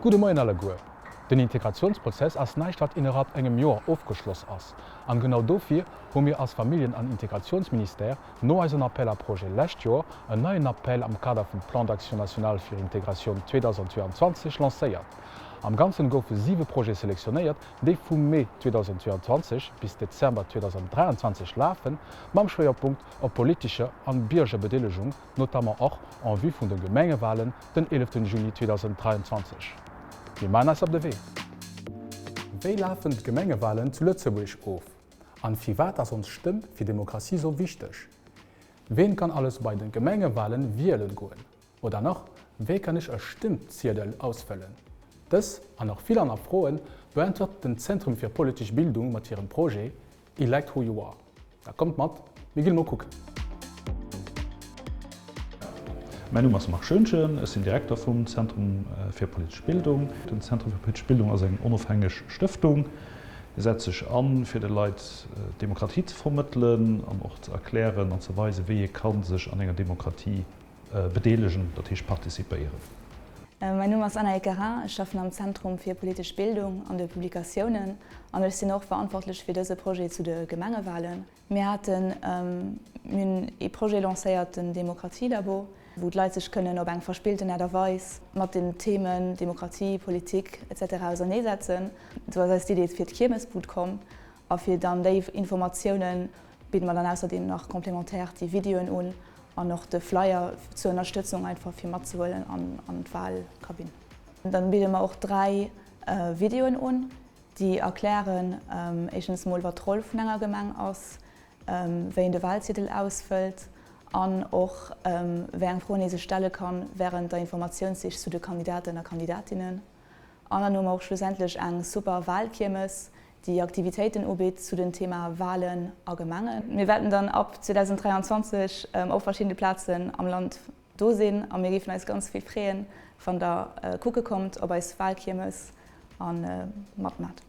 Gudde Moien alleguer. Den Integratiounsprozess ass näischt wat innerhalb engem Joer ofgeschloss ass. An genau dofir hu mir als Familljen an Integratiounsministère no eisem Appel à projets lescht Joer en neien Appel am Kader vum Plan d'action national fir Integratioun 2022 lancéiert. Am Ganzen goufe 7 Projete selektionéiert, déi vu Mee 2022 bis Dezember 2023 lafen, mam Schwéierpunkt op politescher an Biergerbedeelegung, notamment och en vue vun de Gemengewalen den 11 Juni 2023. Mir maachen eis op de Wee! Wéi lafen d'Gemengewalen zu Lëtzebuerg of? An firwat ass ons Stëmm fir Demokratie sou wichteg? Ween kann alles bei den Gemengewalen wielen goen? Oder nach, wéi kann ech e Stëmmziedel ausfëllen? Dës an nach vill aner Froen beäntwert den Zentrum fir politesch Bildung mat hirem Projet Elect Who You Are. Da kommt mat, mir ginn emol kucken. Mäin Numm ass Marc Schoentgen, ech sinn Direkter vum Zentrum fir politesch Bildung. Den Zentrum fir politesch Bildung ass eng onofhängeg Stëftung. Hie setzt sech an, fir de Leit d'Demokratie ze vermëttelen an och ze erklären an ze weisen, wéi ee ka sech an enger Demokratie bedeelegen, dat heescht participéieren. Mäin Numm ass Annaïg Guérin, ech schaffen am Zentrum fir politesch Bildung an de Publikatiounen an ech sinn och verantwortlech fir dëse Projet zu de Gemengewalen. Mir haten, mir hunn ee Projet lancéiert, den Demokratielabo, wou d'Leit sech kënnen op eng verspillten Aart a Weis mat den Themen Demokratie, Politik etc. Auserneesetzen. Sou ass eis d'Idee fir d'Kiermesbud komm a fir dann déi Informatiounen bidde mer dann ausserdeem nach complémentaire déi Videoen un an och de Flyer zur Ënnerstëtzung einfach fir matzehuelen an d'Wahlkabinn. Dann bidde mer och 3 Videoen un, déi erklären éischtens emol wat d'Roll vun enger Gemeng ass, wéi een de Wahlziedel ausfëllt an och wéi eng Froen ee sech stelle kann während der Informatiounsdeeg zu de Kandidaten a Kandidatinnen. An dann hu mer och schlussendlech eng super Wahlkiermes, déi Aktivitéiten ubitt zu den Thema Wahlen a Gemengen. Mir wäerten dann ab 2023 op verschiddene Plazen am Land do sinn a mir géifen eis ganz vill freeën, wann der kucke kommt op eis Wahlkiermes a matmaacht.